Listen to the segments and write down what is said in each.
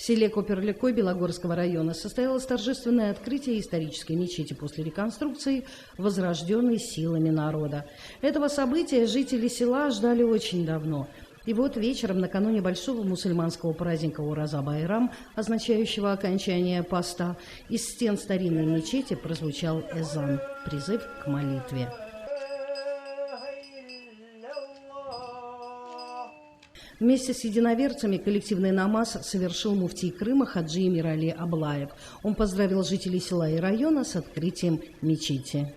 В селе Коперликой Белогорского района состоялось торжественное открытие исторической мечети после реконструкции, возрожденной силами народа. Этого события жители села ждали очень давно. И вот вечером, накануне большого мусульманского праздника Ураза-Байрам, означающего окончание поста, из стен старинной мечети прозвучал эзан – призыв к молитве. Вместе с единоверцами коллективный намаз совершил муфтий Крыма Хаджи Эмирали Аблаев. Он поздравил жителей села и района с открытием мечети.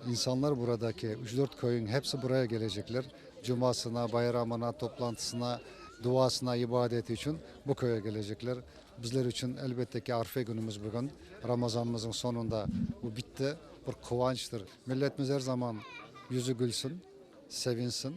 İnsanlar buradaki üç-dört köyün hepsi buraya kelecekler. Cumasına, bayramına, toplantısına, duasına, ibadeti içün bu köye kelecekler. Bizler içün, elbette ki, arfe künümiz bugün, Ramazanımızın soñunda bu bitti, bir quvançtır. Milletimiz er zaman yüzü gülsün, sevinsin,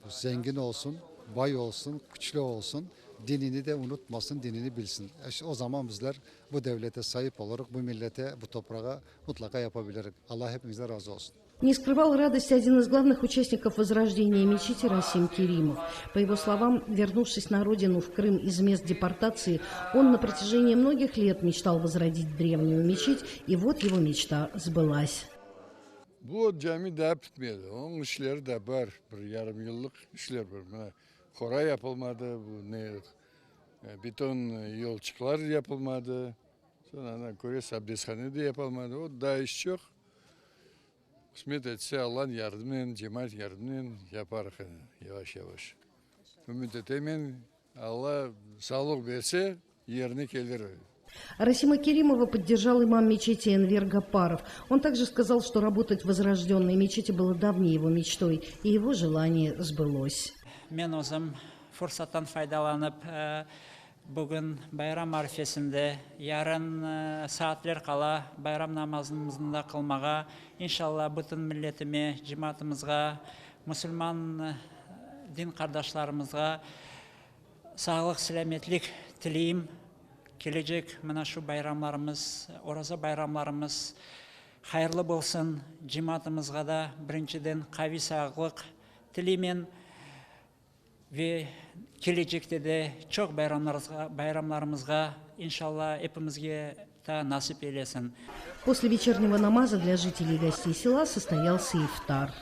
zengin olsun, bay olsun, küçlü olsun, dinini de unutmasın, dinini bilsin. İşte o zaman bizler bu devlete saip olurıq, bu millete, bu toprağa mutlaqa yapabilirik. Allah hepimizden razı olsun. Не скрывал радости один из главных участников возрождения мечети Расим Керимов. По его словам, вернувшись на родину в Крым из мест депортации, он на протяжении многих лет мечтал возродить древнюю мечеть, и вот его мечта сбылась. Bu cami daa bitmedi. Onıñ işleri de bar. Bir yarım yıllıq işler bar. Mına qora yapılmadı, bu ne beton yolçıqlar yapılmadı. Soñ andan köre abdesthane de yapılmadı. O daa iş çoq. Qısmet etse Allanıñ yardımınen, cemaat yardımınen yaparıq yavaş-yavaş. Ümüt etemen, Alla sağlıq berse, yerine kelir. Расима Керимова поддержал имам мечети Энвер Гапаров. Он также сказал, что работать в возрожденной мечети было давней его мечтой, и его желание сбылось. Men özüm fursattan faydalanıp, bugün bayram arfesinde, yarın saatler qala bayram namazımıznı da qılmağa, inşalla, bütün milletime, cemaatımızğa, musulman din qardaşlarımızğa sağlıq, selâmetlik tileyim. Kelecek mına şu bayramlarımız, Oraza bayramlarımız hayırlı bolsun, cemaatımızğa da birinciden qaviy sağlıq tileymen ve kelecekte de çoq bayramlarımızğa inşalla epimizge ta nasip eylesin. После вечернего намаза для жителей и гостей села состоялся ифтар.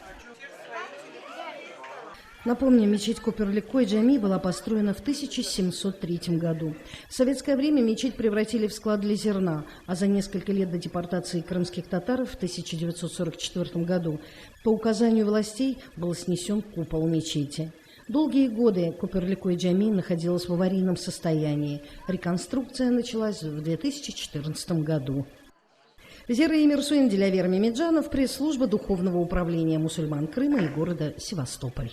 Напомним, мечеть Коперликой Джами была построена в 1703 году. В советское время мечеть превратили в склад для зерна, а за несколько лет до депортации крымских татар в 1944 году по указанию властей был снесен купол мечети. Долгие годы Коперликой Джами находилась в аварийном состоянии. Реконструкция началась в 2014 году. Зера Емирсуин, Дилявер Мемеджанов, пресс-служба Духовного управления мусульман Крыма и города Севастополь.